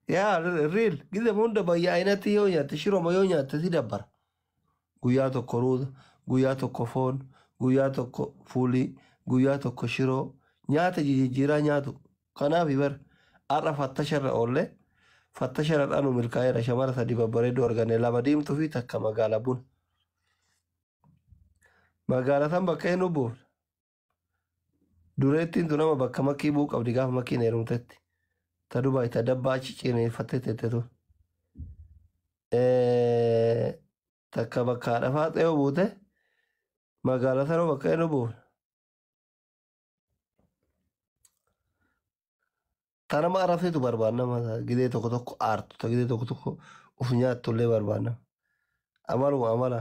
Yaa real gizee hunda bayyaa'inatti yoo nyaatte shiroma yoo nyaatte si dabbara. Guyyaa tokko ruuza, guyyaa tokko foon, guyyaa tokko fuulii, guyyaa tokko shiroo nyaata jijjiiraa nyaatu. Kanaaf bar har'a fattasharra oollee fattasharra dhanu milkaa'eera shamara sadi babbareedduu arganne lama diimtuu fi takka magaala buna. Magaala san bakka eenyu buufna? Dureettiin tun nama bakka makkii bu'uu qabdi gaafa makkiin heerumtetti. Ta Dubaay ta dabbaa achi ciniinfattee teette tun. Takka bakka haadha faaxee yoo buute magaala sanoo bakka eenyu buufna? Ta nama arrabsitu barbaanna gidee tokko tokko aartu ta gidee tokko tokko uf nyaattu illee barbaanna. Amaluma amala.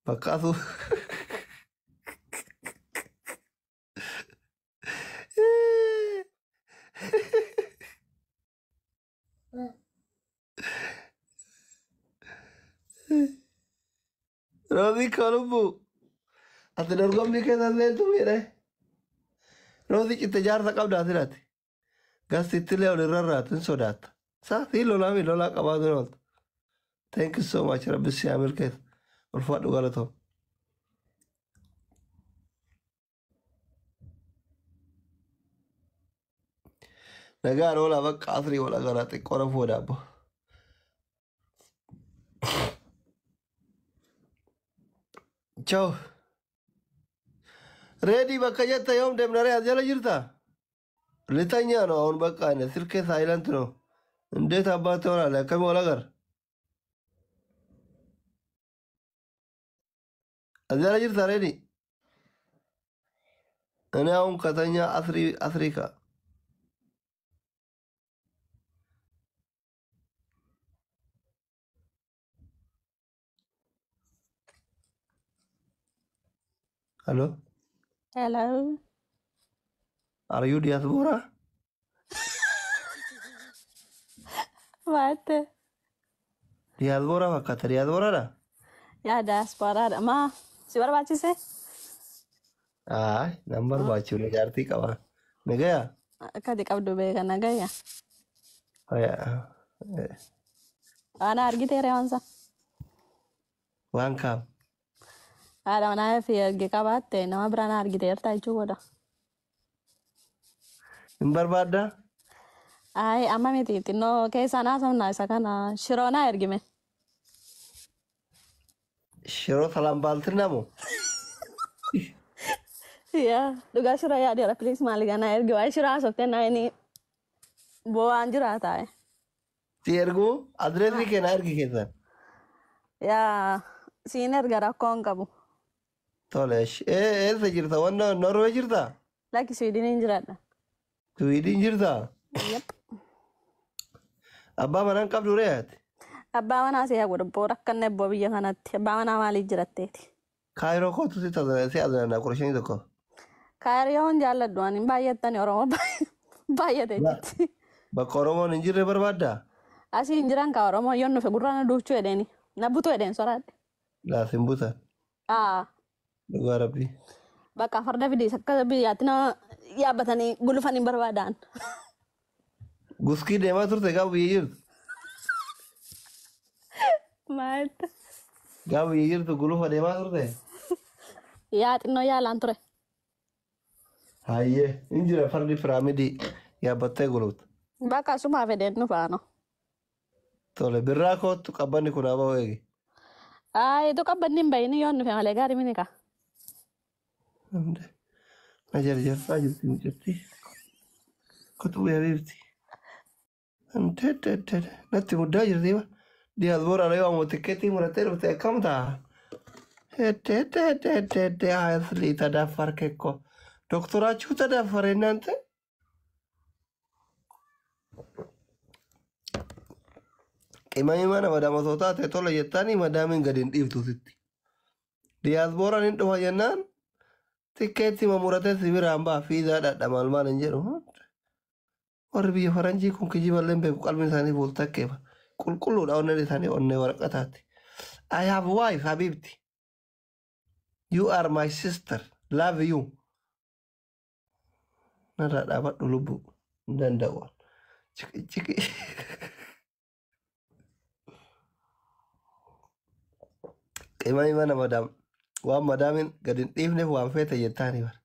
Bakka asuu. Roozii kolumbu. Ati dorgommii keessa seentu miidhe. Roozii citte jaarsa qabda asirratti. Gastitti illee ol irra raatu hin sodaatta. Saa sii lolaa mi lolaa qabaatu hin ooltu. Thank you so much rabbi si haa milkeessu. Ulfaadhu galatoo. Nagaan oolaa bakka asrii wal agaraa xiqqoo rafuu daabbo. Ciao. Ready bakka jetta yoom deemna ree as jala jirta? ልተኛ ነው አሁን በቃ እኔ ስልኬ ሳይለንት ነው። እንዴት አባት ትሆናለህ? akkami wal agarra? As jala jirta ready? እኔ አሁን ከተኛ አስሪ አፍሪካ ሄሎ Hello. አር ዩ ዲያስፖራ? What? Diyaasbooraa fakkaata. Diyaasbooraadha? Yaa diasporaadha. Maa si barbaachise? Ay, nan barbaachifne jaartii qaba. Nagaya? Akkati qabdu beeka nagaya. Faya. Waan argitee reewansa. Waan kaam. Haadha manaa fi ergi qabaatte nama biraan argiteerta jechuu godha. Hin barbaaddaa? Ay, amma miti xinnoo keessaan haasofna isa kana shiroonaa ergime. Shiroo salaan baaltinaa moo? Yaa dhugaa shiroo yaadeera please maali ganaa ergi waa'ee shiroo haasoftee naa inni bo'aan jira taa'e. Si erguu adreesii kee na ergi keessan. Yaa siin erga rakkoo hin qabu. Tole, eessa jirta? Wanna Norway jirta? Lakki Siwiidiniin jiraadha. Siwiidin jirta? Yep. Abbaa manaa hin qabdu ree ati? Abbaa manaa si haa godhu rakkanne ebboo biyya kanatti abbaa manaa maaliif jiratteeti? Kaayiroo kootu si tajaajila 15 tokko. Kaayiriyoon jaalladhu ani baay'attani Oromoo baay'ate jetti. Bakka Oromoon hin jirre barbaaddaa? Asii hin jiran ka Oromoo yoon nufe gurra na duuchuu jedheeni na butu jedheen soraadhe. Laas hin butan. Aa Dhugaa rabbii. bakka farda fidiis akka biyyaatti nama yaabbatanii gulufan hin barbaadan. Guskii deemaa turte gaafa biyya jirtu. Maaltu? Gaafa biyya jirtu gulufa deemaa turte. Yaa xinnoo yaalaan ture. Hayyee hin jira fardi piraamidii yaabbattee gulufta. Bakka asumaa fedheen nu faano. Tole birraa kootu qabbanni kun haa eegi. Aayitu qabbanni hin bayini yoon nufe malee gaarii mini ka. Na jarjartaa jirti mucattii. Kutuu habiibti. Natti muddaa jirti ba. Diyaasbooraan yoo ammoo tikkeetii murattee dhufte akkam ta'a? Asli ተዳፈርክ እኮ ዶክተራችሁ ተዳፈረ እናንተ። Qimamii mana madaama osoo taate tola jettaanii madaamiin gadi hin dhiiftu sitti. Diyaasbooraan hin dhufa jennaan tikkeetti muratee si biraan ba'a fiizaa dhadha maal maal hin jedhu. Warri biyya faranjii kun kijiballee hin beeku qalbiin isaanii fuultakkeefa. Qulqulluudha onneen isaanii onnee waraqataati. I have wife habibti. You are my sister. Love you. Narraa dhaabadhu lubbu. Hin danda'u. Ciki ciki. Qimamii mana madaam waan madaamin gadi hin dhiifneef waan feete jettaani bara.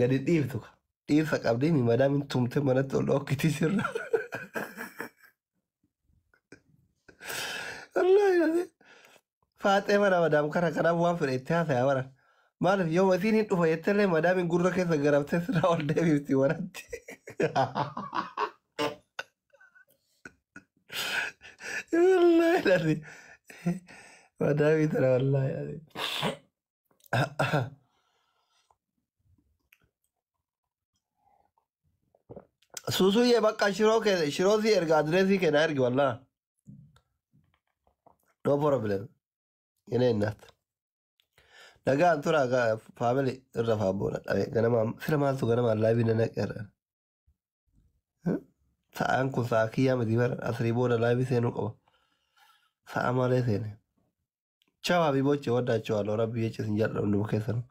Gadi hin dhiiftu ka. Dhiirsa qabdii mi madaamin tumte manatti ol dhookkitii sirra. Wallaahi lazim. Faaxee mana madaam kana kanaaf waan fedhe itti haasaya bara. Maaliif yoo isiin hin dhufa jettellee madaamin gurra keessa garabtee sirraa ol deebifti manatti. Wallaahi lazim. Madaamii tana wallaahi lazim. Suusuyyee bakka shiroo kee shiroo si erga adireesii kee na ergi wallaa. No problem. Yenee innaat. Nagaan tura faamili irra faabboona dhabe ganama sira maaltu ganamaan laabii na naqeera. Sa'aan kun sa'a kiyyaa miti bara asrii booda laabii seenuu qaba. Sa'a malee seene. Chawaa fi boche waddaachawaa rabbii jecha isin jaalladha hunduma keessanuu.